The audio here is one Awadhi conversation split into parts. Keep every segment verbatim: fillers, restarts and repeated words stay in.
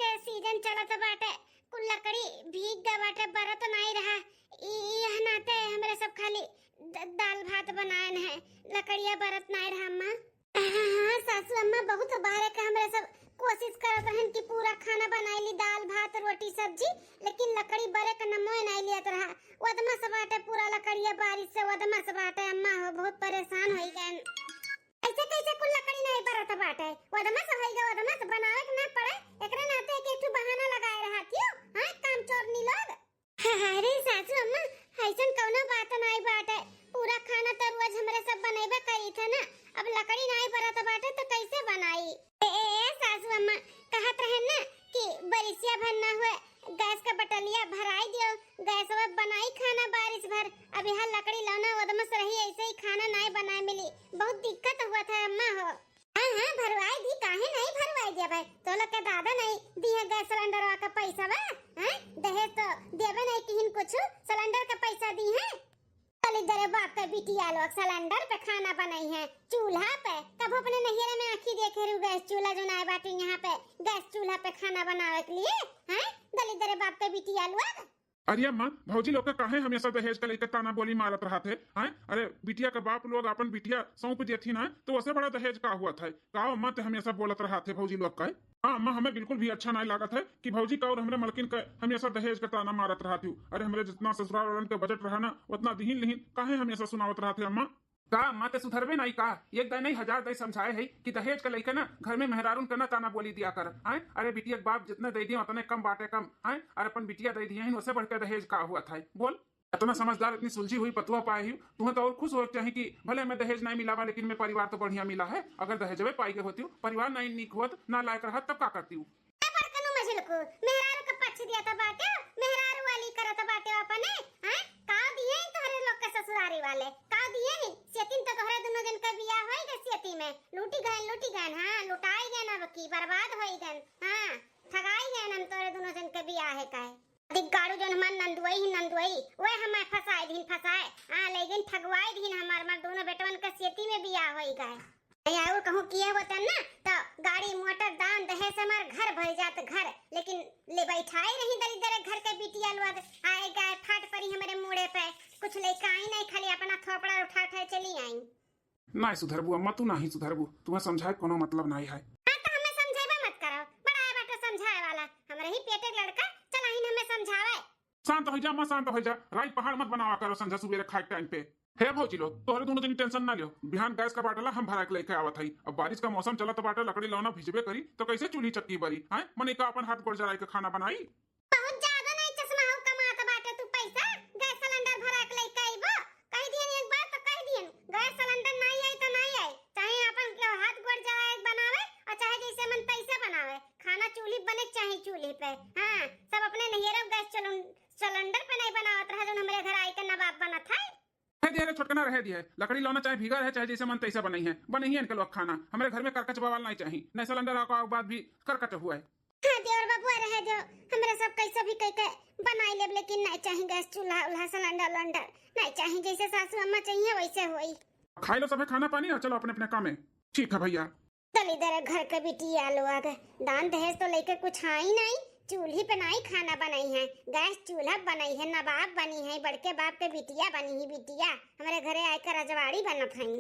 ए, सीजन चलत बाटे, कुल लकड़ी भीग गए बाटे, बरत नाई रहा। ई, ई यह नाते हमरे सब खाली द-, दाल भात बनाएन है, लकड़िया बरत नाई रहा अम्मा। हाँ, हाँ, सासू अम्मा, बहुत बारे के हमरे सब कोशिश करत रहन कि पूरा खाना बनाई ली, दाल भात रोटी सब्जी, लेकिन लकड़ी बरे के नमोए नाई लियत रहा। वदमस बाटे पूरा लकड़िया बारिश से, वदमस बाटे अम्मा हो, बहुत परेशान होई गए। ऐसे कैसे कुल लकड़ी नहीं बरत बाटे? वदमस होई गए, वदमस बनावे के ना पड़े, एकरे नाते एक ठो बहाना लगाए रहा क्यों? हाँ, काम चोरनी लोग। अरे सासू अम्मा, ऐसन कौनो बात नाई बाटे। पूरा खाना तो रोज हमरे सब बनैबे करी थे ना, अब लकड़ी नाई बरत बाटे तो कैसे बनाई? ए, ए, ए, सासू अम्मा, कहत रहे ना कि बरिसिया भर ना हुए, गैस का बटलिया भराई दियो, गैसवा बनाई खाना बारिश भर। अब यहाँ लकड़ी लौना ओदमस रही, ऐसे ही खाना नाई बनाए मिली, बहुत दिक्कत हुआ था अम्मा हो। हाँ, हाँ, भरवाई दी, काहे नहीं भरवाई दिया भाई? तो लोग के दादा नहीं दी है गैस सिलेंडरवा का पैसा बा? हैं? दहेज तो देवे नहीं किहिन कुछ, सिलेंडर का पैसा दी है। चली दरे बाप के बिटिया लोग सिलेंडर पे खाना बनाई है, चूल्हा पे। कब अपने नैहरे में आँखी देखे रहू गैस चूल्हा जो नाय बाटे यहाँ पे, गैस चूल्हा पे खाना बनावे के लिए, हैं? दलित दरे बाप के बिटिया लोग। अरे अम्मा, भौजी लोग के काहे हमेशा दहेज के लेके ताना बोली मारत रहत है, हैं? अरे बिटिया के बाप लोग अपन बिटिया सौंप देथिन है, तो ओसे बड़ा दहेज का हुआ था? का अम्मा ते हमेशा बोलत रहत है भौजी लोग का? हाँ अम्मा, हमें बिल्कुल भी अच्छा नहीं लागत है कि भौजी का और हमरे मलकिन का हमेशा दहेज के ताना मारत रहत हो। अरे हमरे जितना ससुराल वालन के बजट रहा ना, उतना दिहिन लिहिन, काहे हमेशा सुनावत रहत है अम्मा? का अम्मा ते सुधरबे नहीं का? एक दाई नहीं हजार दाई समझाए है कि दहेज के लइके ना घर में मेहरारून के ना ताना बोली दिया कर, हैं? अरे बिटिया के बाप जितने दे दिए उतने कम बाटे कम, हैं? अरे अपन बिटिया दे दिए हैं, ओसे बढ़ के दहेज का हुआ था, बोल? इतना समझदार, इतनी सुलझी हुई पतुआ पाए ही, तुम्हें तो और खुश होए के चाही कि भले हमें दहेज नहीं मिला बा, लेकिन मैं परिवार तो बढ़िया मिला है। अगर दहेजवे पाई गए होती हूँ, परिवार नहीं नीक होत, ना लायक रहत, तब का करती हूँ? ए बड़कनू मझिलकू, मेहरारू के पक्ष दिया था बाटे, मेहरारू वाली करत बाटे अपने, हैं? का दिए हैं तोहरे लोग के ससुरारी वाले? का दिए हैं? सेतिन तो तोहरे दोनों जन के बियाह होई गए सेती में। लूटी गए, लूटी गए, हाँ, लुटाई गए अब की, बर्बाद होई गए, हाँ, ठगाई गए हम तोहरे दोनों जन के बियाह है काहे? दिग्गाड़ू जौन हमार नंदुआई ही नंदुआई, वह हमार फंसाए दिन फंसाए, आ, लेकिन ठगवाए दिन हमार, हमार दोनों बेटवन के सेती में बियाह होई गए। नहीं और कहूँ किए होतन ना, तो गाड़ी मोटर दान दहेज से हमार घर भर जात घर, लेकिन ले बैठाए रही दलिद्दर घर के बिटिया लोग, आए गए फाट परी हमरे मूड़े पे, कुछ लेके आई नहीं, खाली अपना थोपड़ा उठा उठा चली आई। नाय सुधरबू अम्मा, तू नाही सुधरबू, तुम्हें समझाए कोनो मतलब नाही है। हाँ, तो हमें समझाइबा मत करो, बड़ा है बाटे समझाए वाला, हमरे ही पेटे के लड़का चलाइन हमें समझावे। शांत हो जा अम्मा, शांत हो जा, राई पहाड़ मत बनावा करो संझा सुबेरे खाए टाइम पे। हे भौजी लोग, तोहरे दोनों जनी टेंशन ना लियो, बिहान गैस का बाटला हम भरा के लेके आवत हई। अब बारिश का मौसम चलत बाटे, लकड़ी लौना भिजबे करी, तो कैसे चूल्ही चक्की बरी? हैं, मने का अपन हाथ गोड़ जराई के खाना बनाई? बहुत ज्यादा नहीं चश्मा हो कमात बाटे तू पैसा, गैस सिलेंडर भरा के लेके आइबो। कह दियन एक बार तो कह दियन, गैस सिलेंडर नहीं आई तो नहीं आई, चाहे अपन के हाथ गोड़ जराए के बनावे और चाहे जैसे मन तैसे बनावे, खाना चूल्ही बने के चाहे चूल्ही पे। हाँ, सब अपने नैहरे गैस चलन-, सिलेंडर पे नहीं बनावत रहा, जो हमरे घर आई के नवाब बनत है। रहे दिया रे छोटकना, रहे दिया है। लकड़ी लौना चाहे भीगा रहे, चाहे जैसे मन तैसा बनई है, बनई है इनके लोग खाना। हमरे घर में करकच बवाल नहीं चाही, नहीं सिलेंडर आवे के बाद भी करकच हुआ है। हाँ देवर बबुआ, रहे दो, हमरे सब कैसे भी कह के बनाई लेब, लेकिन नहीं चाही गैस चूल्हा उल्हा सिलेंडर उलेंडर नहीं चाही, जैसे सासू अम्मा चाहिए वैसे होई। खाई लो सभे खाना पानी और चलो अपने अपने काम में। ठीक है भैया। दलिद्दर घर के बिटिया लोग, दान दहेज तो लेके कुछ आई नहीं, चूल्ही पे नाई खाना बनई है, गैस चूल्हा बनई है, नवाब बनी है, बड़के बाप के बिटिया बनी ही बिटिया, हमरे घरे आए के रजवाड़ी बनत हई।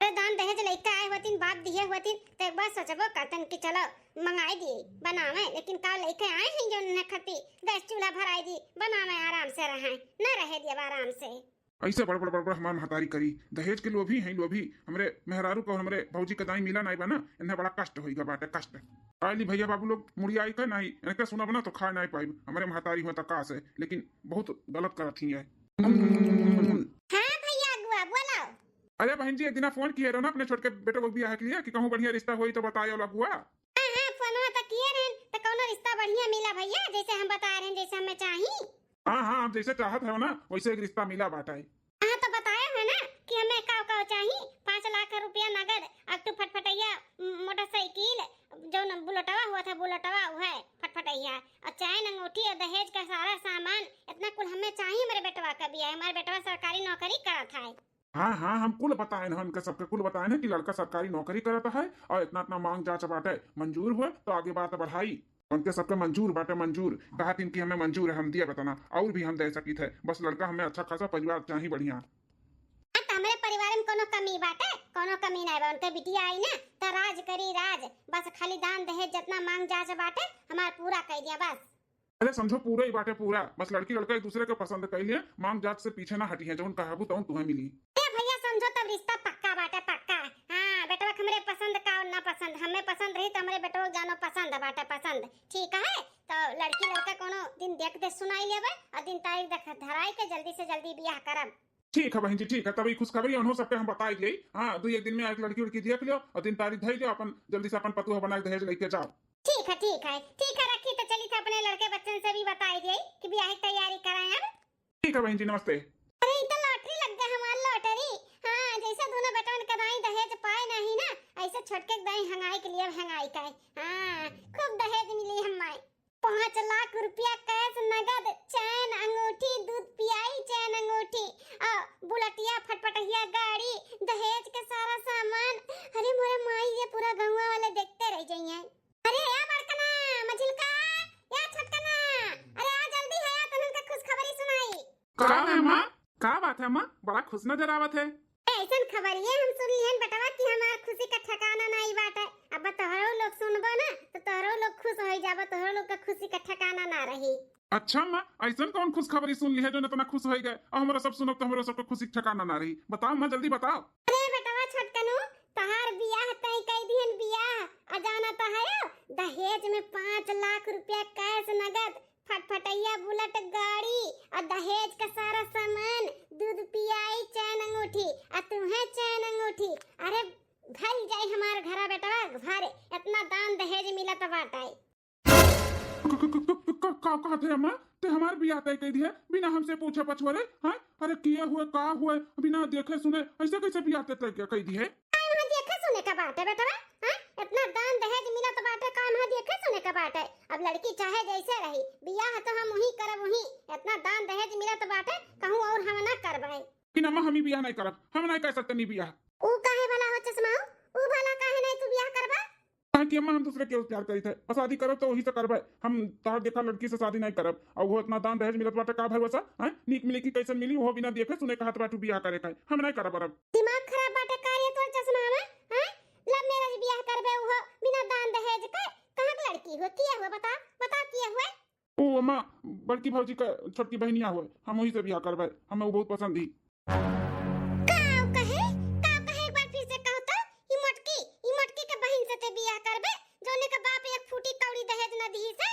अरे दान दहेज लेके आए होतिन, बाप दिए होतिन, तो एक बार सोचबो करतन कि चलो मंगाई दिए, बनावे, लेकिन का लेके आए हैं जो उन्हें खती गैस चूल्हा भराई दी, बनावे आराम से रहे, न रहे दिए आराम से। ऐसे बड़ बड़ बड़ बड़ हमार महतारी करी, दहेज के लोभी हैं, लोभी। हमरे मेहरारू को हमरे भौजी के दाई मिला नहीं बना, इन्हें बड़ा कष्ट होइगा बाटे, कष्ट। आइली भैया बाबू लोग मुड़िया आई के नहीं, इनके सुनब ना तो खा नहीं पाइब। हमरे महतारी हुआ तकास है, लेकिन बहुत गलत करत ही है। हाँ भैया अगुआ, बोलो। अरे बहन जी, एक दिना फोन किए रहो ना अपने छोटके बेटे को बियाह के लिए कि कहूँ बढ़िया रिश्ता होई तो बताए वाला अगुआ। हाँ, हाँ, फोनवा त किए रहन, त कौनो रिश्ता बढ़िया मिला भैया, जैसे हम बताए रहन, जैसे हमें चाही। हाँ, हाँ, आप जैसे चाहत हो ना, वैसे एक रिश्ता मिला बाटे। हाँ, तो बताए है ना कि हमें का का चाही, पाँच लाख रुपया नगद, अक ठो फटफटैया, म-, मोटरसाइकिल, जौन बुलेटवा हुआ था, बुलेटवा, वह फटफटैया, और चैन, अंगूठी और दहेज का सारा सामान, इतना कुल हमें चाही हमारे बेटवा का बियाह, हमारे बेटवा सरकारी नौकरी करत है। हाँ, हाँ, हम कुल बताएन, हम इनका सबके कुल बताएन कि लड़का सरकारी नौकरी करत है और इतना, इतना मांग जांच बाटे, मंजूर हुए तो आगे बात बढ़ाई। उनके सबके मंजूर बाटे, मंजूर। कहत हिन कि हमें मंजूर है, हम दिया बताना, और भी हम दे सकित है, बस लड़का हमें अच्छा खासा परिवार चाही, बढ़िया। हाँ, तो हमरे परिवार में कोनो कमी बाटे? कोनो कमी नहीं बा। उनके बिटिया आई ना, तो राज करी राज। बस खाली दान दहेज जितना मांग जाच बाटे, हमार पूरा कर दिया बस। अरे समझो, पूरा ही बाटे पूरा। बस लड़की लड़का एक दूसरे के पसंद कर लिए, मांग जाच से पीछे ना हटी है, जौन कहबू तौन तुम्हें मिली। ए भैया, समझो तब रिश्ता पक्का बाटे, पक्का। हाँ, बेटवा के हमरे पसंद का और ना पसंद, हमें पसंद रही तो हमरे बेटवा के जानो पसंद बाटे, पसंद। ठीक है, तो लड़की लड़का कोनो दिन देख दे सुनाई लेबे और दिन तारीख देख धराई के जल्दी से जल्दी बियाह करब। ठीक है बहन जी, ठीक है। तब ई खुशखबरी उन्हों सबके हम बताई दिए। हाँ, दो एक दिन में एक लड़की उड़की देख लियो और दिन तारीख धई लियो, अपन जल्दी से अपन पतुआ बना के दहेज लेके जाओ। ठीक है, ठीक है, ठीक है, रखी तो चली थे अपने लड़के बच्चन से भी बताई दिए कि बियाह की तैयारी कराएं अब। ठीक है बहन जी, नमस्ते। अरे, ई तो लॉटरी लग गया हमार लॉटरी। हाँ, जैसे दोनों बेटवन के दाई दहेज पाए नहीं ना, ऐसे छोटके के दाई हंगाई के लिए हंगाई का है। हाँ, खूब दहेज मिली हमारे। पाँच लाख रुपया कैश नगद, चैन अंगूठी, दूध पियाई चैन अंगूठी, आ बुलटिया फटफटहिया गाड़ी, दहेज के सारा सामान। अरे मोरे माई, ये पूरा गौवा वाले देखते रह जाइए। अरे या बड़कना, मझिलका, या छोटकना, अरे आ जल्दी है, या तनन का खुशखबरी सुनाई। का है माँ? का बात है माँ? बड़ा खुश नजर आवत है। ए, ऐसन खबरिये हम सुन लिहन बेटवा कि हमार खुशी का ठिकाना नहीं बाटे। अब तोहरो लोग सुनबो ना तो तोहरो लोग खुश हो जाबो, तोहरो लोग का खुशी का ठिकाना ना रही। अच्छा माँ, ऐसन कौन खुशखबरी सुन ली है जो इतना खुश हो गए? और हमारा सब सुनब तो हमारा सबका खुशी का ठिकाना ना रही। बताओ माँ, जल्दी बताओ। अरे बेटवा छोटकनू, तहार बियाह तय कई दिहन बियाह। आ जाना तो है, दहेज में पाँच लाख रुपया कैश नगद, फटफटैया बुलेट गाड़ी, और दहेज का सारा सामान, दूध पियाई चैन अंगूठी, आ तुहे चैन अंगूठी। अरे भर जाई हमार घरा बेटवा, भर। इतना दान दहेज मिलत बाटे। क-, क-, क-, क-, क-, का कहत है अम्मा? ते हमार बियाह तय कई दिहे बिना हमसे पूछे पछुआरे, हैं? अरे किए हुए, का हुए, बिना देखे सुने ऐसे कैसे बियाह तय, तय कई दिहे? का यहाँ देखे सुने का बात है बेटवा, हैं? इतना दान दहेज मिलत बाटे, का यहाँ देखे सुने का बात है? अब लड़की चाहे जैसे रही, बियाह तो हम वही करब वही। इतना दान दहेज मिलत बाटे, कहूँ और हम ना करबे। लेकिन अम्मा, हम ही बियाह नहीं करब, हम नहीं कर सकते नहीं बियाह। ऊ काहे भला हो चश्मा, ऊ भला काहे नहीं तू बियाह करबा? काहे कि अम्मा, हम दूसरे केहू से प्यार करी थे, और शादी करब तो वही से करब। हम तोहर देखा लड़की से शादी नहीं करब। और वो इतना दान दहेज मिलत बाटे, का भरोसा, हैं? नीक मिली कि कैसन मिली, वो बिना देखे सुने कहत बाटू बियाह करे का। हम नहीं करब अरब। दिमाग खराब बाटे का रे तोर चश्मा में, हैं? लव मैरिज बियाह करबे वो बिना दान दहेज के? कहाँ के लड़की हो, किए हुए बता, बता किए हुए? ओ अम्मा, बड़की भौजी का छोटकी बहनिया हुए, हम वही से बियाह करबे, हमें वो बहुत पसंद ही। काऊ कहे, काऊ कहे, एक बार फिर से कहो तो। ई मोटकी, ई मोटकी के बहिन से ते बियाह करबे, जोने के बाप एक फूटी कौड़ी दहेज न दिही से।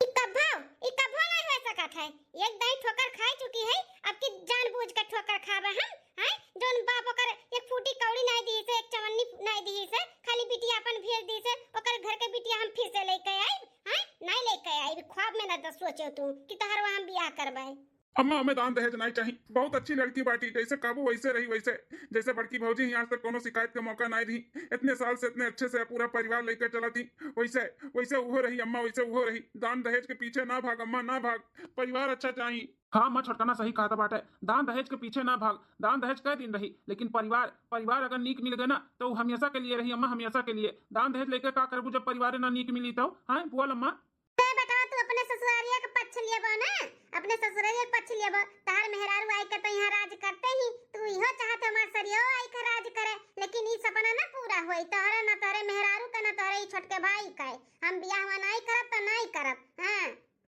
ई कभो, ई कभो नहीं हो सकत है। एक दाई ठोकर खाई चुकी है, अब की जानबूझ के ठोकर खाबे हम, हैं? जोन बाप ओकर एक फूटी कौड़ी नहीं दिही से, एक चवन्नी नहीं दिही से, खाली बिटिया अपन भेज दिही से, ओकर घर के बिटिया हम फिर से लेके आई, हैं? नहीं लेके आई, ख्वाब में ना दस सोचे तू कि तोहर वहाँ बियाह करबे। अम्मा, हमें दान दहेज नहीं चाहिए। बहुत अच्छी लड़की बाटी, जैसे कहबू वैसे रही, वैसे जैसे बड़की भौजी ही आज तक कोनो शिकायत के मौका नहीं दी। इतने साल से इतने अच्छे से पूरा परिवार लेकर चला थी, वैसे, वैसे उहो रही अम्मा, वैसे उहो रही। दान दहेज के पीछे ना भाग अम्मा, ना भाग, परिवार अच्छा चाहिए। हाँ अम्मा, छोटकना सही कहत बाटे, दान दहेज के पीछे ना भाग। दान दहेज कई दिन रही, लेकिन परिवार, परिवार अगर नीक मिल गए ना तो उ हमेशा के लिए रही अम्मा, हमेशा के लिए। दान दहेज लेके का करबू जब परिवार ना नीक मिली तो? हाँ बोल अम्मा। ए बेटवा, तू अपने ससुरारिया के पक्ष लेबो ना, अपने ससुरारिया के पक्ष लेबो। तहार मेहरारू आई के तो यहाँ राज करते ही, तू इहो चाहत हमार सरियो आई के राज करे, लेकिन ई सपना ना पूरा होई, तोहरे ना तोहरे मेहरारू के ना तोहरे ई छोटके भाई के। हम बियाह हुआ नहीं करब तो नहीं करब। हाँ,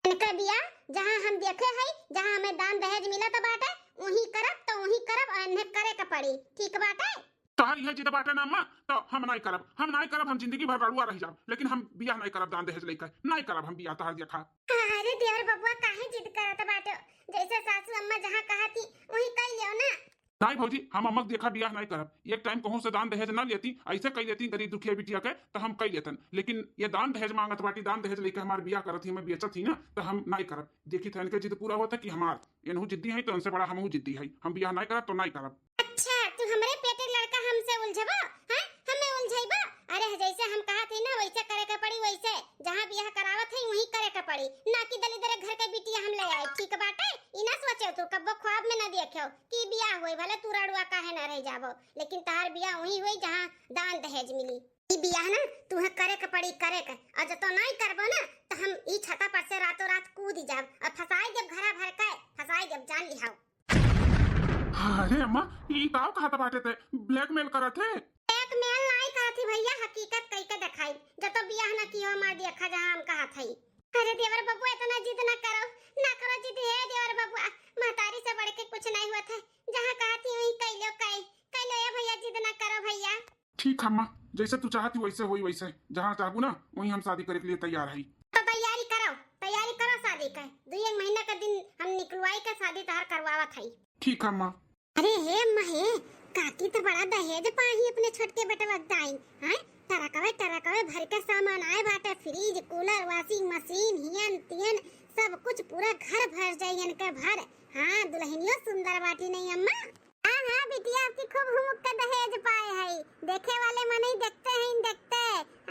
इनके बियाह जहाँ हम देखे है, जहाँ हमें दान दहेज मिलत बाटे, वहीं करब तो वहीं करब और इन्हें करे के पड़ी, ठीक बाटे? तोहार इहे जिद बाटे ना अम्मा, तो हम नाई करब, हम नाई करब, हम जिंदगी भर रड़ुआ रह जाब, लेकिन हम बियाह नाई करब दान दहेज लेकर, नाई करब हम बियाह तोहार देखा। अरे देवर बबुआ, काहे जिद करत बाटे? जैसे सासू अम्मा जहाँ कहा थी, वही कर लियो ना। नाई भौजी, हम अम्मा के देखा बियाह नाई करब। एक टाइम कहूँ से दान दहेज ना लेती, ऐसे कह लेती गरीब दुखिया बिटिया के, तो हम कह लेतन। लेकिन ये दान दहेज मांगत बाटी, दान दहेज लेकर हमार बियाह करत ही, हमें बेचत ही ना, तो हम नाई करब। देखी था इनके जिद पूरा होता कि हमार, इनहू जिद्दी है तो इनसे बड़ा हमहू जिद्दी है। हम बियाह नाई करब तो नाई करब। अच्छा, तू हमरे पेटे लड़का हमसे उलझबा? हैं? हमें उलझाइबा? अरे, जैसे हम कहत हई ना, वैसे करे के पड़ी, वैसे। जहाँ बियाह करावत हई, वहीं करे के पड़ी। ना कि दलिद्र घर के बिटिया हम ले आए, ठीक बाटे? ई ना सोचे तू, कब्बो ख्वाब में ना देखेउ कि बियाह होई, भले तू रड़ुआ काहे ना रह जाबो, लेकिन तहार बियाह वहीं होई, जहाँ दान दहेज मिली। ई बियाह ना तुहे करे के पड़ी, करे के। और जब तो नाई करबो ना, तो जब अब फसाई देब घरा भर के, फसाई देब, जान लिहाओ। अरे अम्मा, ई का कहत बाटे ते? Blackmail करत है? Blackmail नाई करत ही भैया, हकीकत कई के देखाई। जब तो बियाह ना कियो हमार, देखा जहाँ हम कहत हई। अरे देवर बबुआ, इतना जिद ना करो, ना करो जिद, हे देवर बबुआ, महतारी से बढ़ के कुछ नहीं हुआ था। जहाँ कहत ही वहीं कैलो, कै-, कैलो ए भैया, जिद ना करो भैया। ठीक है अम्मा, जैसे तू चाहती वैसे होई, वैसे जहाँ चाहबू ना वहीं हम शादी करे के लिए तैयार हई। तो तैयारी करो, तैयारी करो शादी के, दू एक महीना का दिन हम निकलवाई के शादी तहार करवावत हई। ठीक है अम्मा। अरे हे अम्मा हे, काकी तो बड़ा दहेज पाही अपने छोटके बेटवा के दाई, हैं? टरकवे टरकवे भर के सामान आए बाटे, fridge, cooler, washing machine, हियन तियन, सब कुछ पूरा घर भर जाई इनके भर। हाँ, दुल्हनियो सुंदर बाटी नहीं अम्मा। हाँ, हाँ, बिटिया आपकी खूब हुमुक के दहेज पाए हई। देखे वाले मनई देखते हैं, देखते।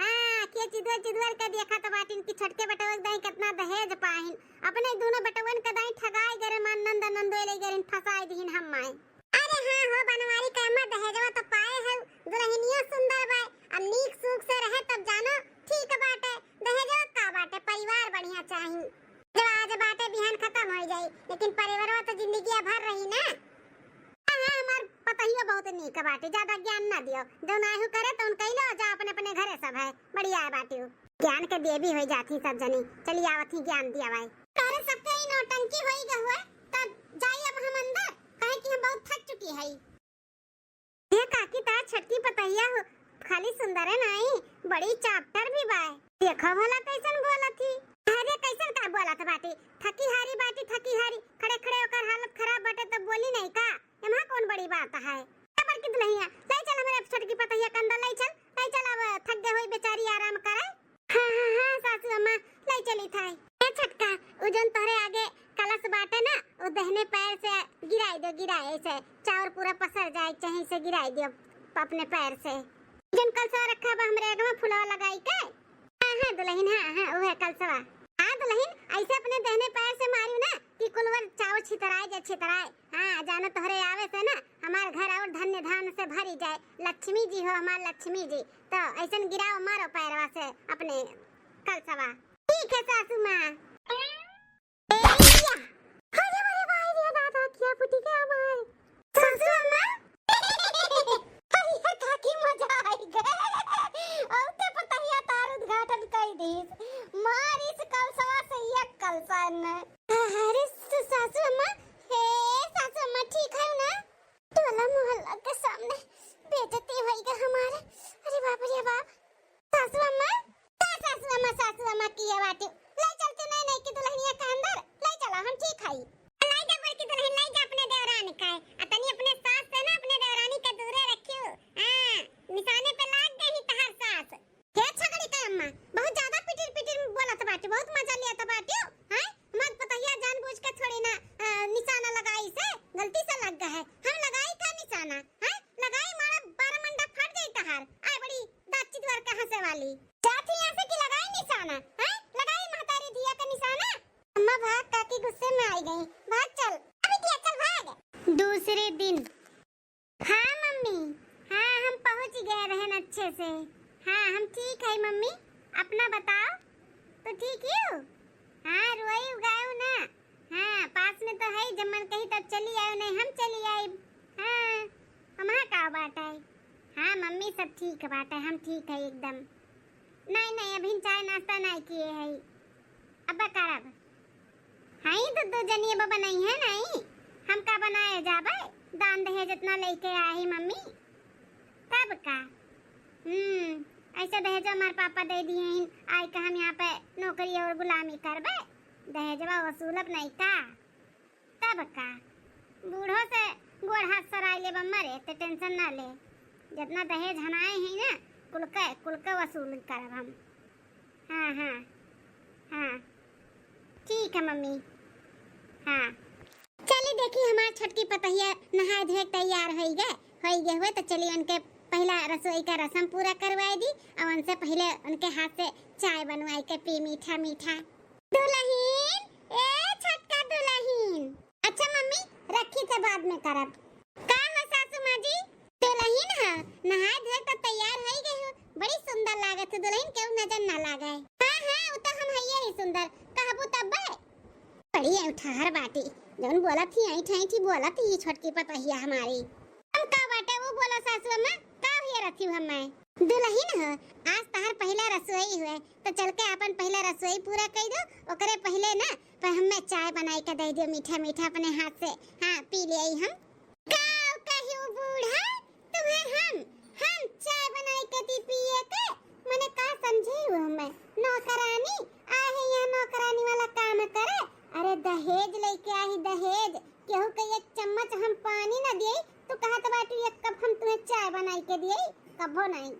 हाँ, के चिदुर चिदुर के देखत बाटिन कि छोटके बेटवा के दाई कितना दहेज पाहिन। अपने दोनों बेटवन के दाई ठगाए गरे मान नंद नंदोई ले गरिन, फसाए दिहिन हम माए। अरे हाँ हो बनवारी के अम्मा, दहेजवा तो पाए हऊ, दुल्हनियो सुंदर बाय, अब नीक सुख से रहे तब जानो ठीक बाटे। दहेजवा का बाटे, परिवार बढ़िया चाही। जो आज बाटे बिहान खतम होइ जाई, लेकिन परिवारवा तो जिंदगी भर रही ना। हाँ, हाँ, हमार पतहियो बहुत नीक बाटे, ज्यादा ज्ञान ना दियो। जौन आहू करे तौन कैलो, जा अपने अपने घरे सब है, बढ़िया है बाटी। ज्ञान के देवी होइ जात ही सब जनी, चली आवत ही ज्ञान दिया भाई। अरे सबके ही नौटंकी होइ गए हुए, तब जाई अब हम अंदर, काहे कि हम बहुत थक चुकी हई। हे काकी, तार छोटकी पतहिया हो, खाली सुंदरे नाई, बड़ी चापटर भी बाय। देखो भला कैसन बोलत ही। अरे कैसन का बोलत बाटी, थकी हारी बाटी, थकी हारी, खड़े खड़े ओकर हालत खराब बाटे तब बोली नहीं का? एमा कौन बड़ी बात है? ए बड़की दुल्हनिया, ले चल हमरे छोटकी पतहिया के अंदर, ले चल, ले चल, अब थक गए होई बेचारी, आराम करे। हाँ, हाँ, हाँ, सासू अम्मा, ले चली थाई। ए छोटका, उ जौन तोहरे आगे कलश बाटे ना, उ दहिने पैर से गिराई दे, गिराए से, चाउर पूरा पसर जाए, चाहे से गिराई दियो अपने पैर से। जौन कलशवा रखा बा हमरे आगे में फुलवा लगाई के। हाँ, हाँ, दुल्हन, हाँ, हाँ, उहे कलशवा। हाँ, दुल्हन, ऐसे अपने दहिने पैर से मारियो ना कि कुलवर चाउर छितराए जे छितराए। हाँ, जानो तोहरे आवे से ना हमार घर और धन्य धान से भरी जाए। लक्ष्मी जी हो हमार लक्ष्मी जी। तो ऐसन गिराओ, मारो पैरवा से अपने कलशवा। ठीक है सासू माँ। ए या। अरे, अरे, भाई रे दादा, क्या फूटी के हमार। सासू अम्मा। अरे, काकी मजा आई गए। अब ते पतहिया तार उद्घाटन कई दीस। मारिस कलशवा से एक कलशन। अरे, स-, सासू अम्मा, हे, सासू अम्मा, ठीक है ना? टोला मोहल्ला के सामने बेइज्जती होई गए हमारे। अरे बाप रे बाप। सासू अम्मा, का सासू अम्मा, सासू अम्मा किए बाटी? ले चलते नहीं, नहीं की दुल्हनिया के अंदर, ले चला, हम ठीक हई। ले जा बड़की दुल्हन, ले जा अपने देवरानी का। आ तनी अपने सास से ना अपने देवरानी के दूरे रखियो। हाँ, निशाने पे लाग गई तहार सास। हे छगड़ी के अम्मा, बहुत ज्यादा पिटिर पिटिर बोलत बाटी, बहुत मजा लियत बाटी, हैं? हमार पतहिया जानबूझ के थोड़ी ना, अ, निशाना लगाई से, गलती से लग गए है। हम लगाई का निशाना, हैं? लगाई मारा बारह मंडा फट जाई तहार। आय बड़ी दाची द्वार के हंसे वाली। जात ही यहाँ से कि लगाई निशाना, हैं? लगाई महतारी धिया के निशाना। अम्मा भाग, काकी गुस्से में आई गई। भाग चल। अभी क्या, चल भाग। दूसरे दिन। हाँ मम्मी, हाँ हम पहुँच गए रहन अच्छे से। हाँ हम ठीक है मम्मी, अपना बताओ, तो ठीक ही हो? हाँ रोई गायो ना। हाँ पास में तो है, जब मन कही तब चली आयो, नहीं हम चली आई। हाँ हमार का बात है। हाँ मम्मी सब ठीक बात है, हम ठीक है एकदम। नहीं नहीं अभी चाय नाश्ता नहीं किए है। अब करब। हई दू दू जनी अब बनई है नहीं, हम का बनाए जाबे? दान दहेज इतना लेके आई मम्मी, तब का? हम्म, ऐसे दहेजो हमार पापा दे दिए हैं, आई का हम यहाँ पे नौकरी और गुलामी करबे? दहेजवा वसूलब नहीं का? तब का? बूढ़ो से गोड़ हाथ सराय लेब मरे, ते tension ना ले। जितना दहेज हनाए हैं ना, कुल के, कुल के वसूल करब हम। हाँ, हाँ, हाँ, ठीक है मम्मी। हाँ, चली देखी हमार छोटकी पतहिया नहाए धोए के तैयार होई गए, होई गए हुए तो चली उनके पहला रसोई का रस्म पूरा करवाए दी और उनसे पहले उनके हाथ से चाय बनवाए के पी मीठा मीठा। दुल्हन, ए छोटका दुल्हन। अच्छा मम्मी, रखी तो बाद में करब। का हो सासू माँ जी? दुल्हन ह, नहाए धोए तो तैयार होई गई हो, बड़ी सुंदर लागत हो दुल्हन, केहू नजर ना लागे। हाँ हाँ, उ तो हम हइये ही सुंदर, कहबू तब्बे। बड़ी ऐंठहर बाटी, जौन बोलत ही ऐंठ ऐंठी बोलत ही छोटकी पतोहिया हमारी। हम का बाटे वो बोलो सासू अम्मा, का हुए रथी हमें? दुलहिन हो, आज तहार पहिला रसोई हुए, तो चल के आपन पहिला रसोई पूरा कइ दो, ओकरे पहिले ना पर हमें चाय बनाई के दे दियो मीठा मीठा अपने हाथ से। हाँ, पी ले आई हम। का कहियो बूढ़ा, तुम्हें हम, हम चाय बनाई के दी पिए के, मने का समझे हो हमें? नौकरानी, आए है यहाँ नौकरानी वाला काम करे? अरे दहेज लेके आई दहेज, केहू के एक चम्मच हम पानी न दिए, तू कहत बाटू एक कप हम तुम्हें चाय बनाई के दिए, कभो नहीं।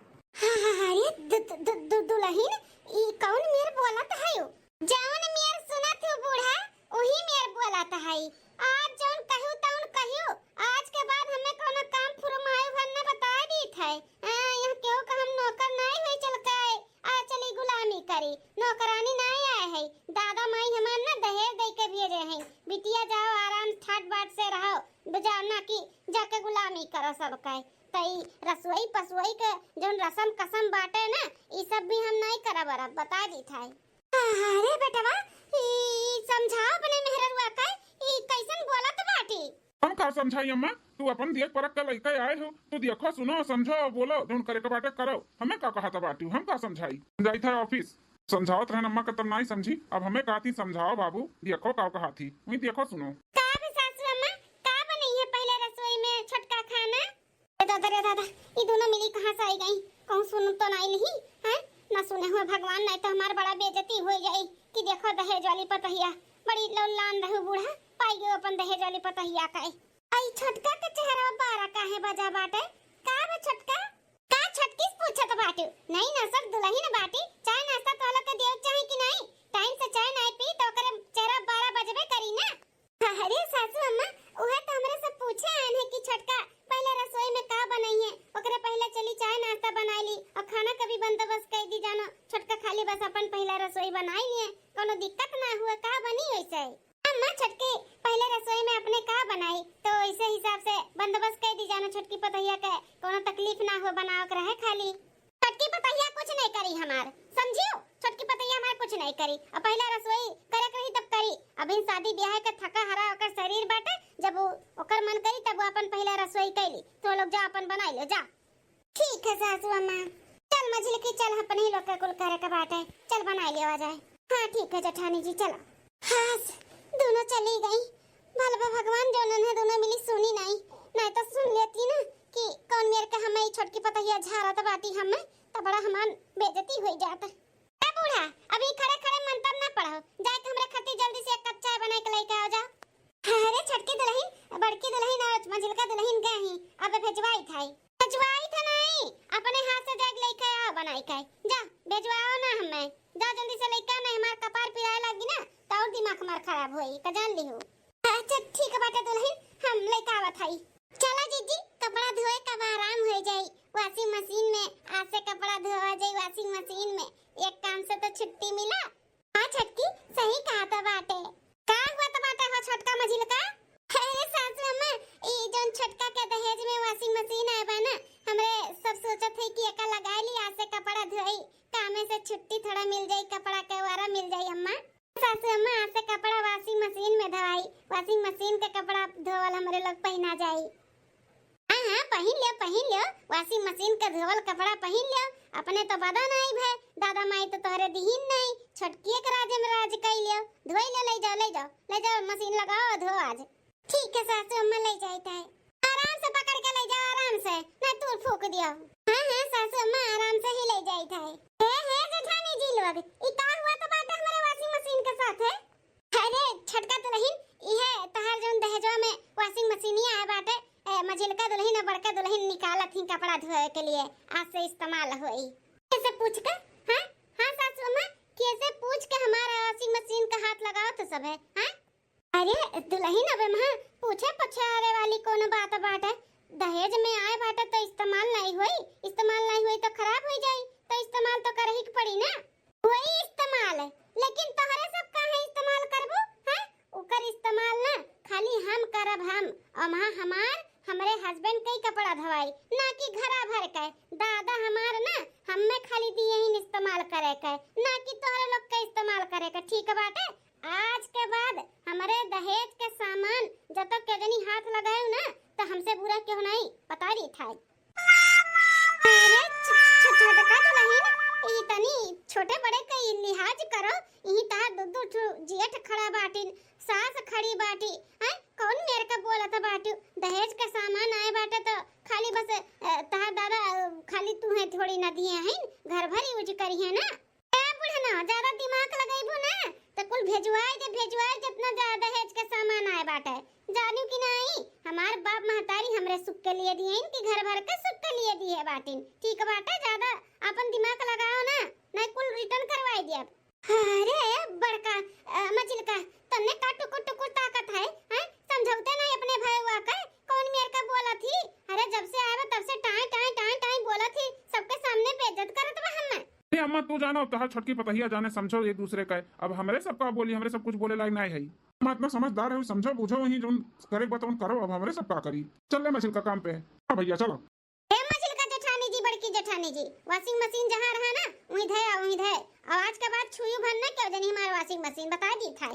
हाँ, हाँ, हाँ, ये दु-, दु-, दु-, दु-, दुलहिन, ई कौन मेर बोलत है यो? जौन मेर सुनत हो बूढ़ा, वही मेर बोलत है। आज जौन कहू तौन कहू, आज के बाद हमें कौनो काम फुरमायो भर न बताए दीत है। हाँ, यहाँ केहू का हम नौकर नाई होई चल के, आ चली गुलामी करी, नौकरानी नाई आए है। दादा माई हमार न दहेज दे के भेजे हैं, बिटिया जाओ आराम ठाट बाट से रहो, जाओ ना कि जाके गुलामी करो सबके। त ई रसोई पसोई के जौन रसम कसम बाटे ना, ई सब भी हम नाई करब अरब, बता दीत है। अरे बेटवा, ई समझाओ अपने मेहररुआ के, ई कैसन बोलत बाटी? हम का समझाई अम्मा, तू अपन देख परख के लइके आए हो, तू देखो, सुनो, समझो, बोलो, जौन करे के बाटे करो। हमें का कहत बाटी, हम का समझाई? जाइत है ऑफिस। समझावत रहन अम्मा के तब नाई समझी, अब हमें कहती समझाओ बाबू, देखो का कहती, वही देखो सुनो। का बे सासू अम्मा, का बनई है पहले रसोई में छोटका खाना? ए दादा रे दादा, ई दोनों मिली कहाँ से आई गई? कहूँ सुन तो नाई लिही, हैं? ना सुने हुए भगवान, नाई तो हमार बड़ा बेइज्जती हो जाई कि देखो दहेज वाली पतोहिया, बड़ी लौलान रहू बूढ़ा, पाई गयो अपन दहेज वाली पतोहिया का। आई छोटका के चेहरा बारा काहे बजा बाटे? का बे छोटका? का छोटकी से पूछत बाटू? नहीं ना सब दुलहिन बाटी, चाय नाश्ता तोहला के देव चाही कि नहीं? टाइम से चाय नाई पी तो ओकरे चेहरा बारा बजबे करी ना। अरे सासू अम्मा, उहे तो हमरे सब पूछे आन है कि छोटका पहले रसोई में का बनई है, ओकरे पहले चली चाय नाश्ता बनाई ली और खाना का भी बंदोबस्त कर दी जानो। छोटका खाली बस अपन पहला रसोई बनाई लिए, कोनो दिक्कत ना हुए, का बनी वैसे? अम्मा छोटकी पहले रसोई में अपने का बनाई, तो इसे हिसाब से बंदोबस्त कर दी जानो छोटकी पतोहिया के, कोनो तकलीफ ना हुए बनावे के रहे खाली। छोटकी पतोहिया कुछ नहीं करी हमार, समझियो? छोटकी पतोहिया हमार कुछ नहीं करी। अब पहला रसोई करे के रही तब करी। अभी शादी ब्याह के थका हरा ओकर शरीर बाटे, जब वो ओकर मन करी तब वो अपन पहला रसोई कैली। तो लोग जा अपन बनाई ले जा। ठीक है सासू अम्मा, चल मझिलकी चल, अपने ही लोग के कुल करे के बाटे, चल बनाई लेवा जाए। हाँ ठीक है जेठानी जी चलो। हाँ दोनों चली गई, भल बा भगवान जौन है दोनों मिली सुनी नहीं, नहीं तो सुन लेती ना कि कौन मेर के हमें ई छोटकी पतोहिया झारत बाटी हमें, तो बड़ा हमार बेइज्जती हो जात। ए बूढ़ा, अभी खड़े खड़े मंतर ना पढ़ो, जाके हमरे खातिर जल्दी से एक कप चाय बनाई के लेके आओ जा। अरे छोटकी दुलहिन, बड़की दुलहिन और मझिलका दुलहिन गए ही, अब भेजवाई थाई। भेजवाई था नहीं, अपने हाथ से जाके लेके आओ बनाई के। जा, भेजवाओ ना हमें। जा जल्दी से लेके आओ, नहीं हमार कपार पिराए लागी ना, तो और दिमाग हमार खराब होई, का जान लिहू। अच्छा ठीक बाटे दुलहिन, हम लेके आवत हई। चला जीजी, कपड़ा धोए का आराम हो जाई, वॉशिंग मशीन में आज से कपड़ा धोवा जाई वॉशिंग मशीन में, एक काम से तो छुट्टी मिला। हाँ छोटकी, सही कहा था बाटे। का हुआ तो बाटे हो छोटका मझिलका? अरे सासू अम्मा, ई जौन छोटका के दहेज में वॉशिंग मशीन आए बा ना, हमरे सब सोचत है कि एका लगा ली, आज से कपड़ा धोई, कामे से छुट्टी थोड़ा मिल जाई, कपड़ा के वारा मिल जाई अम्मा। सासू अम्मा, आज से कपड़ा वॉशिंग मशीन में धोवाई, वॉशिंग मशीन के कपड़ा धोवल हमरे लोग पहिना जाई। हाँ, हाँ, पहिन लियो, पहिन लियो, वॉशिंग मशीन के धोवल कपड़ा पहिन लियो। अपने तो बदा नाई भे, दादा माई तो तोहरे दिहिन नाई, छोटकिए के राज में राज कई लियो। धोई लियो, ले जाओ, ले जाओ, ले जाओ, मशीन लगाओ, धो आज। ठीक है सासू अम्मा, ले जाइत है। आराम से पकड़ के ले जाओ, आराम से, ना तू फूक दियो। हाँ, हाँ, सासू अम्मा, आराम से ही ले जाइत है। हे, हे जेठानी जी लोग, ई का हुआ तो बाटे हमारे वॉशिंग मशीन के साथ है? अरे छोटका दुलहिन, इहे तहार जौन दहेजवा में वॉशिंग मशीनिया आए बाटे, ए, मझिलका दुलहिन और बड़का दुलहिन निकालत ही कपड़ा धोए के लिए, आज से इस्तेमाल होई। कैसे पूछ के? हाँ, हाँ सासू अम्मा, कैसे पूछ के हमारा वॉशिंग मशीन का हाथ लगाओ तो सब है, हाँ? अरे दुलहिन, अबे महा पूछे पछारे वाली कोनो बात बाटे? दहेज में आए बाटे तो इस्तेमाल नहीं होई, इस्तेमाल नहीं होई तो खराब हो जाई, तो इस्तेमाल तो करही के पड़ी ना। वही इस्तेमाल, लेकिन तोहरे सब काहे इस्तेमाल करबू, हैं? ओकर इस्तेमाल ना खाली हम करब, हम, अम्मा हमार, हमरे हस्बैंड के ही कपड़ा धोवाई, ना कि घरा भर के। दादा हमार ना हमें खाली दिए ही इस्तेमाल करे के, ना कि तोहरे लोग के इस्तेमाल करे के, ठीक बाटे? आज के बाद हमरे दहेज के सामान जब तक के जनी हाथ लगायो ना, तो हमसे बुरा केहू नहीं, बता दी था। अरे छ-, छ-, छोटका दुलहिन, ई तनी छोटे बड़े के ई लिहाज करो। ई तहार दू दू ठो जेठ खड़ा बाटिन, सास खड़ी बाटी, हैं? कौन मेर का बोलत बाटू? दहेज के सामान आए बाटे तो खाली बस, अ, तहार दादा, अ, खाली तू है थोड़ी ना दिए हैं, घर भर यूज करी है ना। ए बुढ़ना, ज्यादा दिमाग लगइबू ना, त कुल भेजवाई दे, भेजवाई, जितना ज्यादा दहेज के सामान आए बाटे। जानियो कि नाई, हमार बाप महतारी हमरे सुख के लिए दिए, इनकी घर भर के सुख के लिए दिए बाटिन। ठीक बाटे, ज्यादा अपन दिमाग लगाओ ना, नहीं कुल return करवाई दियब। अरे बड़का, अ, मझिलका, तन्ने का टुकुर टुकुर ताकत है, हैं? समझौते नहीं अपने भयवा के, कौन मेर का बोलत ही? अरे जब से आए बा तब से टाई, टाई, टाई, टाई बोलत ही, सबके सामने बेइज्जत करत बा हमें। ए अम्मा, तू जानो, तहार छोटकी पतहिया जाने समझो एक दूसरे का। अब हमरे सब का बोली, हमरे सब कुछ बोले लायक नाय है। अम्मा इतना समझदार है, समझो, बुझो, वही जौन करे के बा तौन करो, अब हमरे सब का करी। चल ले मझिलका काम पे। हाँ भैया, चलो। ए मझिलका जेठानी जी, बड़की जेठानी जी, washing machine जहाँ रहा ना, वहीं धया, वहीं धया। और आज के बाद छुई भर ना केहू जनी हमार washing machine, बता दी था।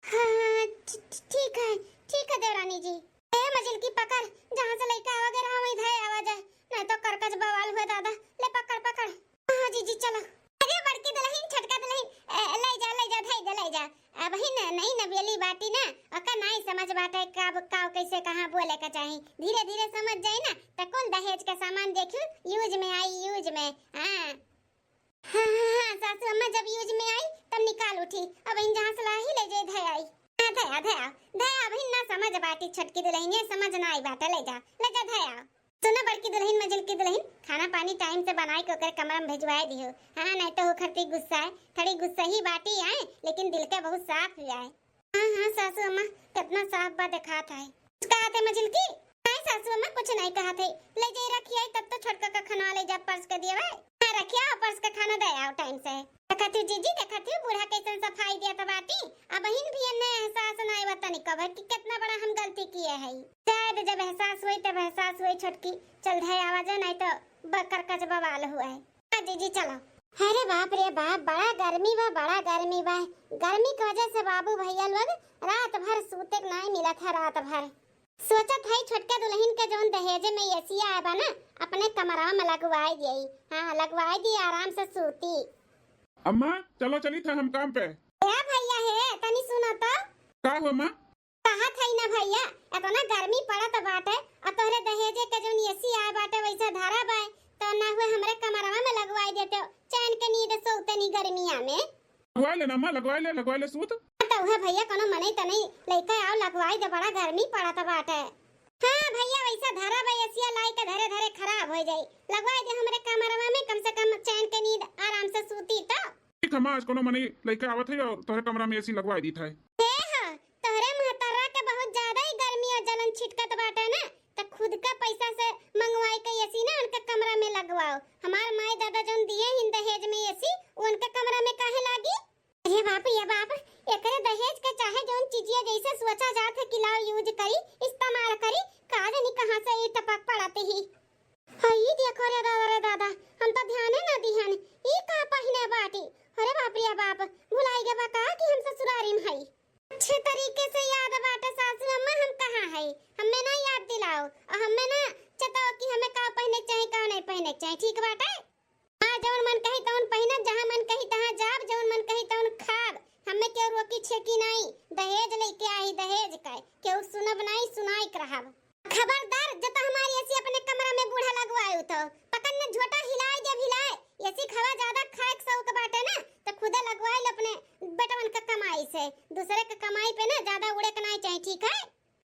हाँ, ठी-, ठी-, ठीक है, ठीक है देवरानी जी। ए मझिलकी पकड़, जहाँ से लइका आवा गे रहा, वहीं धया आवा जाए, नहीं तो करकच बवाल हुए दादा। ले पकड़, पकड़। हाँ जीजी, चलो। अरे बड़की दुलहिन, छोटका दुलहिन, ए, ले जा, ले जा, धई दे, ले जा। अबहिन नई नवेली बाटी ना, ओका नाई समझ बाटे का, का कैसे कहाँ बोले का चाही। धीरे धीरे समझ जाई ना, त कुल दहेज का सामान देखियो, use में आई, use में। हाँ। हाँ, हाँ, हाँ, सासू अम्मा जब use में आई, तब निकाल उठी। अबहिन जहाँ से लाही ले जाए, धई आई। हाँ, धई आ, धई आ, धई आ, अबहिन ना समझ बाटी छोटकी दुलहिन, ये समझ ना आई बाटे, ले जा, ले जा, धई आ। सुनो बड़की दुलहिन, मझिलकी दुलहिन, खाना पानी time से बनाई के ओकर कमरा में भेजवाए दियो। हाँ, नहीं तो होखरती गुस्सा है, थोड़ी गुस्सा ही बाटी आए, लेकिन दिल के बहुत साफ भी आए। हाँ, हाँ, सासू अम्मा, कितना साफ बा देखात है। कुछ कहत है मझिलकी? नहीं सासू अम्मा, कुछ नहीं कहत है। ले जाई रखी आई, तब तो छोटका का खाना ले जा, परस के दिए भाई। हाँ, रखिया, परस के खाना दे आओ time से। देखत हूँ जीजी, देखत हूँ बूढ़ा कैसन सफाई देत बाटी। अबहिन भी एन्ने एहसास नाई बा तनिको भर कि कितना बड़ा हम गलती किए हई। शायद जब एहसास होई तब एहसास होई छोटकी। चल धई आवा जा, नाई तो बकर कच बवाल हुआ है। हाँ जीजी चलो। अरे बाप रे बाप, बड़ा गर्मी बा, बड़ा गर्मी बा। गर्मी के वजह से बाबू भैया लोग रात भर सूते के नाई मिलत है, रात भर। सोचत हई छोटका दुलहिन के जौन दहेजे में एसिया आए बा ना, अपने कमरा में लगवाई दियई। हाँ, लगवाई दी, आराम से सूती। अम्मा, चलो चली था हम काम पे। ए भैया हे, तनी सुनो तो। का हो माँ? कहत हई ना भैया, इतना गर्मी पड़त बाटे, आ तोहरे दहेजे के जौन एसी आए बाटे वैसे धरा बाय, तो ना हुए हमरे कमरवा में लगवाई देते, चैन के नींद सोतनी गर्मिया में। लगवाई ले ना माँ, लगवाई ले, लगवाई ले सूत। तो उहे भैया, कोनो मनई तनई लइका आओ, लगवाई दे, बड़ा गर्मी पड़त बाटे। हाँ भैया, वैसा धरा बा एसिया लाई के धरे धरे खराब हो जाई, लगवाई दे हमरे कमरवा में, कम से कम चैन के नींद आराम से सूती तो। ठीक है माँ, आज कोनो मनई लइका आवत है और तोहरे कमरा में एसी लगवाई दीत है। हे हो, तोहरे महतरा के बहुत ज्यादा ही गर्मी और जलन छिटकत बाटे ना, त खुद का पैसा से मंगवाई के एसी ना उनके कमरा में लगवाओ। हमार माई दादा जौन दिए हिन दहेज में एसी, वो उनके कमरा में काहे लागी? अरे बाप रे बाप, एकरे दहेज के चाहे जौन चीजिया जैसे सोचा जात है कि लाओ यूज करी, इस्तेमाल करी, का जानी कहाँ से ई टपक पड़त ही। हई देखो रे दादा, रे दादा, हम तो ध्याने ना दिहन, ई का पहिने बाटी? अरे बाप रे बाप, भुलाई गवा का कि हम ससुरारी में हई? अच्छे तरीके से याद बाटे सासू अम्मा, हम कहाँ हई, हमें ना याद दिलाओ और हमें ना चताओ कि हमें का पहिने के चाही, का नहीं पहिने के चाही, ठीक बाटे? हाँ, जौन मन कही तौन पहिनब, जहाँ मन कही तहाँ जाब, जौन मन कही तौन खाब, हमें केहू रोकी छेकी नाई। दहेज लेके आई, दहेज का केहू सुनब नाई, सुनाई के रहब। खबरदार, जब हमारी एसी अपने कमरा में बूढ़ा लगवाए तो पकड़ न झोटा हिलाए देब, हिलाए। एसी के हवा ज्यादा खाए के शौक बाटे ना, तो खुदे लगवाए ले अपने बेटवन के कमाई से। दूसरे के कमाई पे ना ज्यादा उड़े के नाई चाही, ठीक है?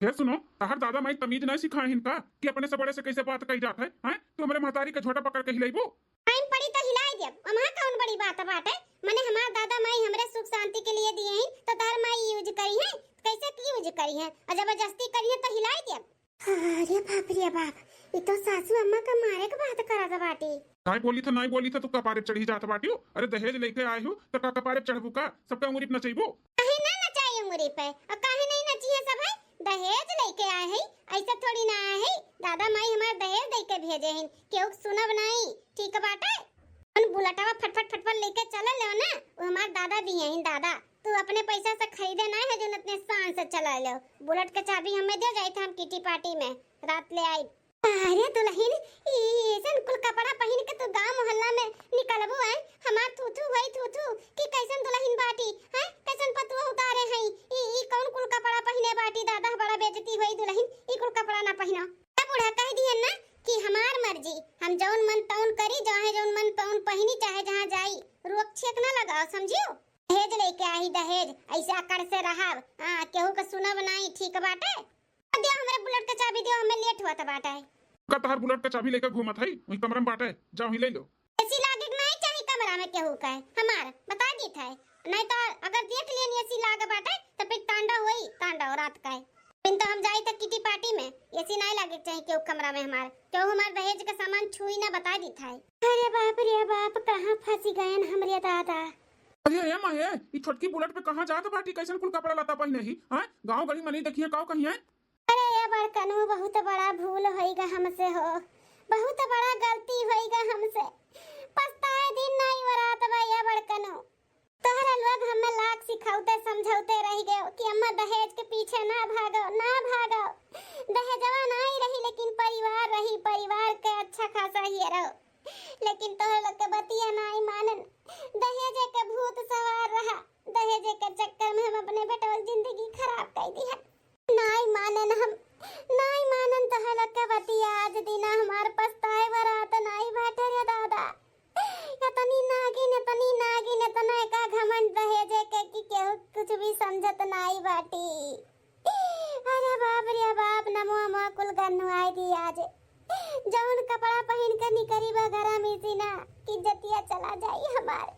हे सुनो, तहर दादा माई तमीज नाई सिखाए हिन का कि अपने से बड़े से कैसे बात कही जात है? हैं? तू हमरे महतारी के झोटा पकड़ के हिलैबू? टाइम पड़ी तो हिलाई देब, ओमा कौन बड़ी बात बाटे? मने हमार दादा माई हमरे सुख शांति के लिए दिए हैं, तो तहर माई यूज करी है, कैसे की यूज करी है? और जबरदस्ती करी है तो हिलाई देब। अरे बाप रे बाप, ये तो सासू अम्मा का मारे के बात करत बाटी। नाई बोली था, नाई बोली था, तू कपारे चढ़ी जात बाटियो। अरे दहेज लेके आए हो तो का कपारे चढ़बू का? सबका उंगली पे नचैबू? काहे ना नचाई उंगली पे? और काहे नहीं नची है सब है? दहेज लेके आए है, ऐसा थोड़ी ना आए है। दादा माई हमार दहेज दे के भेजे हैं, केहू के सुनब नहीं, ठीक बाटे? अपन बुलेटवा फटफट फटफट लेके चले ले ना, वो हमार दादा दिए हैं, दादा। तू अपने पैसा से खरीद इधर ना है जो इतने शान से चला लो। बुलेट के चाबी हमें दे जाई, तो हम किटी पार्टी में रात ले आई। अरे दुलहिन, ई ऐसन कुल कपड़ा पहिन के तू गांव मोहल्ला में निकलबू, आय? हमार थू थू होई थू थू कि कैसन दुलहिन बाटी, हैं? कैसन पतुआ उतारे हई? ई, ई कौन कुल कपड़ा पहिने बाटी? दादा, बड़ा बेइज्जती होई दुलहिन, ई कुल कपड़ा ना पहिना। ए बूढ़ा कह दिहन ना कि हमार मर्जी, हम जौन मन तौन करी, चाहे जौन मन तौन पहिनी, चाहे जहाँ जाई, रोक छेक ना लगाओ, समझियो? दहेज लेके आई दहेज, ऐसे अकड़ से रहब, हाँ, केहू के सुनब नाई, ठीक बाटे? दियो हमरे बुलेट के चाबी दियो, हमें लेट हुआ त बाटे। का तहार बुलेट के चाबी लेके घूमत हई? वही कमरा में बाटे, जाओ ही ले लो। एसी लागे के नाई चाही कमरा में केहू के, हमार बता दीत है, नाई तो अगर देख लियन एसी लागे बाटे तो फिर तांडव होई, तांडव रात का। फिर तो हम जाई त किटी पार्टी में, एसी नाई लागे के चाही केहू कमरा में हमार, केहू हमार दहेज के सामान छुई ना, बता दीत है। अरे बाप रे बाप, कहाँ फंसी गयन हमरे दादा। अरे ए माँ, ए, ई छोटकी बुलेट पे कहाँ जात बाटी? कैसन कुल कपड़ा लत्ता पहिने ही? हाँ, गाँव गली में नहीं देखिए, काऊ कहिए? अरे ए बड़कनू, बहुत बड़ा भूल होइगा हमसे हो, बहुत बड़ा गलती होइगा हमसे। पछताए दिन नाई वरात बा ए बड़कनू। तोहरा लोग हमें लाख सिखाउते समझौते रह गयो कि अम्मा दहेज के पीछे ना भागो, ना भागो। दहेजवा नाई रही लेकिन परिवार रही, परिवार के अच्छा खासा हीरो। लेकिन तोहरे लोग के बतिया नाई मानन। दहेजे के भूत सवार रहा। दहेजे के चक्कर में हम अपने बेटवा के जिंदगी खराब कर दिहन। नाई मानन हम, नाई मानन तोहरे लोग के बतिया। आज दिना हमार पछताए बरात नाई बाटे रे दादा। इतनी नागिन, इतनी नागिन, इतना का घमंड दहेजे के कि केहू कुछ भी समझत नाई बाटी। अरे बाप रे बाप, नमो अमवा कुल गन्नुआई दी आज। जौन कपड़ा पहिन के निकरी बा घरा में से ना, कि इज्जतिया चला जाई हमार।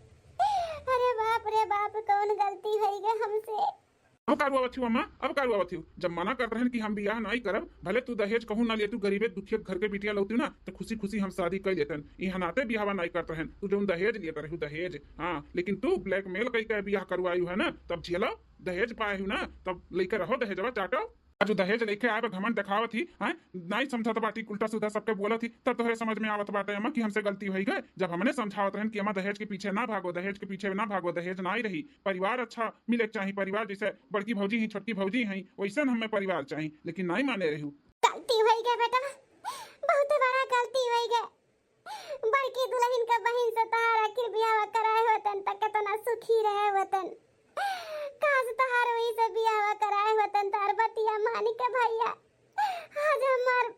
अरे बाप रे बाप, कौन गलती होई गए हमसे। अब का रुआवत हियो अम्मा, अब का रुआवत हियो? जब मना करत रहन कि हम बियाह नाई करब, भले तू दहेज कहूँ ना लेतू, गरीबे दुखिया घर के बिटिया लौतू ना, तो खुशी खुशी हम शादी कर लेतन। इहाँ नाते बियाहवा नाई करत रहन, तू जौन दहेज लेत रहू दहेज, हाँ, लेकिन तू ब्लैकमेल कई के बियाह करवायू है ना, तब झेलो। दहेज पाए हूँ ना, तब लेके रहो दहेजवा चाटो। आज दहेज लेके आए बा घमंड देखावत ही, हैं? नाई समझत बाटी, उल्टा सीधा सबके बोलत ही, तब तोहरे समझ में आवत बाटे अम्मा कि हमसे गलती होई गए। जब हमने समझावत रहन कि अम्मा दहेज के पीछे ना भागो, दहेज के पीछे ना भागो, दहेज नाई रही, परिवार अच्छा मिले के चाही, परिवार जैसे बड़की भौजी ही, छोटकी भौजी ही, वैसन हमें परिवार चाही, लेकिन नाई माने रहू। गलती होई गए बेटा, बहुत बड़ा गलती होई गए। बड़की दुलहिन के बहिन से तहार आखिर बियाह कराए होतन त केतना सुखी रहे होतन। काश तहार वही से बियाह कराए होतन, तहार बतिया मान के भैया। आज हमार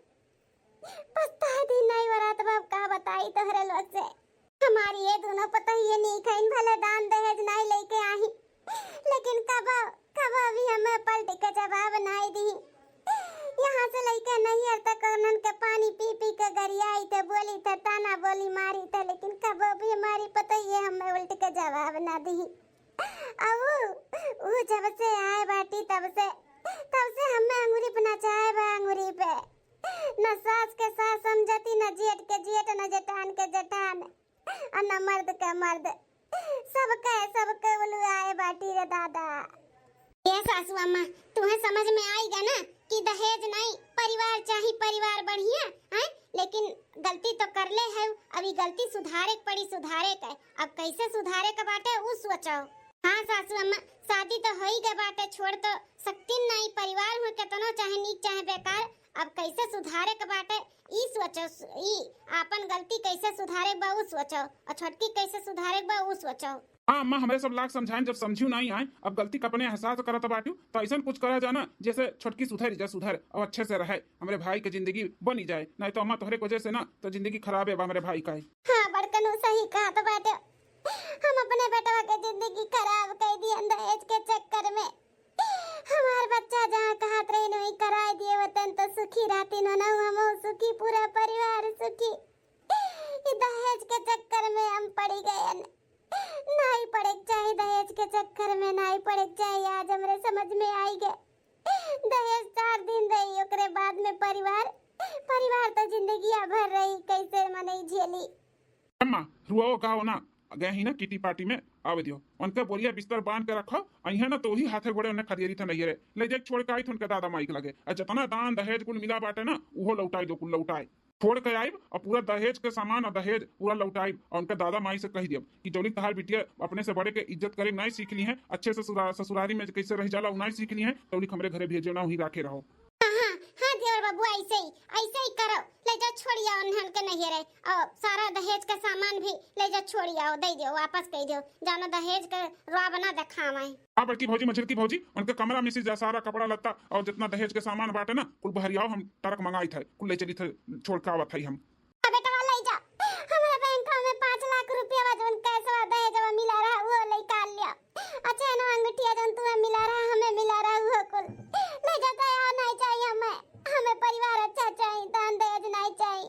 पछताए दिन नाई वरात बा, का बताई तोहरे लोग से। हमारी ये दोनों पतोहिए नीक हईन, भले दान दहेज नाई लेके आही, लेकिन कबो, कबो भी हमें पलट के जवाब नाई दी। यहाँ से लेके नैहर तक उन्हन के पानी पी पी के गरियाई थे, बोली थे, ताना बोली मारी थे, लेकिन कबो भी हमारी पतोहिए हमें उल्ट के जवाब ना दी। अब ऊ, ऊ जब से आए बाटी तब से, तब से हमें अंगूरी पे नचाए बा, अंगूरी पे। न सास के सास समझती, न जेठ के जेठ, न जेठान के जेठान। आ ना मर्द का मर्द, सबके, सबके उलुआए बाटी रे दादा। ए सासू अम्मा, तुहें समझ में आइगा ना कि दहेज नहीं, परिवार चाही, परिवार बढ़िया, हैं? लेकिन गलती तो कर ले है, अब ई गलती सुधारे के पड़ी, सुधारे के। अब कैसे सुधारे के बाटे, ऊ सोचो। हाँ सासू अम्मा, शादी तो होई गए बाटे, छोड़ तो सकतीन नहीं, परिवार हो केतनो चाहे नीक चाहे बेकार, अब कैसे सुधारे के बाटे, ई सोचो, सु-, ई आपन गलती कैसे सुधारे के बा, ऊ सोचो, और छोटकी कैसे सुधारे के बा, ऊ सोचो। हाँ अम्मा, हमरे सब लाख समझाएन, जब समझियो नाई आए, अब गलती का अपने एहसास करत बाटू, तो ऐसन कुछ करा जाना, जैसे छोटकी सुधर जा, सुधर, और अच्छे से रहे, हमरे भाई के जिंदगी बनी जाए, नहीं तो अम्मा तोहरे के वजह से ना, तो जिंदगी खराब है बा हमरे भाई का। हाँ बड़कनू, सही कहत बाटे, हम अपने बेटवा के जिंदगी खराब कर दियन दहेज के चक्कर में। हमार बच्चा जहाँ कहत रही वही कराए दिए होतन तो सुखी रहतीन, ना हम सुखी, पूरा परिवार सुखी। ई दहेज के चक्कर में हम पड़ी गयन। नाई पड़े के चाही दहेज के चक्कर में, नाई पड़े के चाही। आज हमरे समझ में आई गए, दहेज चार दिन रही, ओकरे बाद में परिवार, परिवार तो जिंदगिया भर रही, कैसे मनई झेली। अम्मा, रुआओ गाओ ना, गए ही ना किटी पार्टी में, आवे दियो। उनके बोरिया बिस्तर बांध के रखो, अइहे ना तो वही हाथे गोड़े उन्हें खदेरी थे नैहरे। ले जाके छोड़ के आई थे उनके दादा माई के लगे। आ जितना दान दहेज कुल मिला बाटे ना, उहो लौटाए दो, कुल लौटाए। छोड़ के आइब और पूरा दहेज के सामान और दहेज पूरा लौटाइब और उनके दादा माई से कह दियब कि जौली तहार बिटिया अपने से बड़े के इज्जत करे नाई सीख ली है, अच्छे से ससुरा-, ससुरारी में कैसे रह जाला उ नाई सीख ली है, तौली हमरे घरे भेजे ना, वहीं राखे रहो। हाँ, हाँ, हाँ देवर बाबू, ऐसे ही, ऐसे ही करो, ले जा छोड़ी आओ उन्हन के नैहरे, और सारा दहेज का सामान भी ले जा छोड़ी आओ, दे दियो, वापस कह दियो, जानो दहेज के रुआब ना देखावे। हाँ बड़की भौजी, मझिलकी भौजी, उनके कमरा में से जा सारा कपड़ा लत्ता और जितना दहेज के सामान बाटे ना, कुल बहरियाओ, हम ट्रक मंगाई थे, कुल ले चली थे, छोड़ के आवत है हम। आ बेटवा ले जा, हमारे बैंक में पाँच लाख रुपया बा, जौन कैशवा दहेजवा मिला रहा, वो ले काल लिया। अच्छा है ना, अंगूठिया जौन तुम्हें मिला रहा, हमें मिला रहा, वो कुल ले जा, दया नहीं चाहिए हमें, हमें परिवार अच्छा चाहिए, दान दहेज नहीं चाहिए,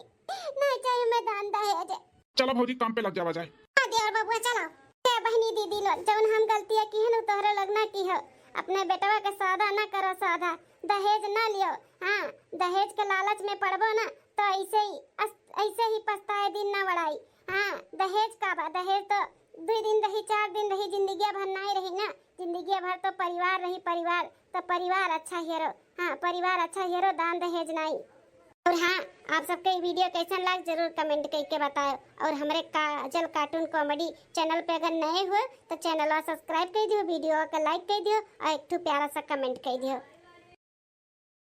नहीं चाहिए हमें दान दहेज। चलो भौजी, काम पे लग जावा जाए। हाँ देवर बबुआ, चलो। ए बहिनी दीदी लोग, जौन हम गलतिया किहन उ तोहरे लोग ना किहो। अपने बेटवा के सादा ना करो, सादा दहेज ना लियो। हाँ, दहेज के लालच में पड़बो ना तो ऐसे ही अस-, ऐसे ही पछताए दिन ना बड़ाई। हाँ, दहेज का बा, दहेज तो दुई दिन रही, चार दिन रही, जिंदगिया भर नाई रही ना। जिंदगिया भर तो परिवार रही, परिवार तो परिवार अच्छा हेरो। हाँ, परिवार अच्छा हेरो, दान दहेज नाई। और हाँ, आप सबके ई video कैसन लाग जरूर comment करके बताओ। और हमरे काजल cartoon comedy channel पे अगर नए हो तो channel subscribe कर दियो, video के like कर दियो और एक ठो प्यारा सा comment कर दियो।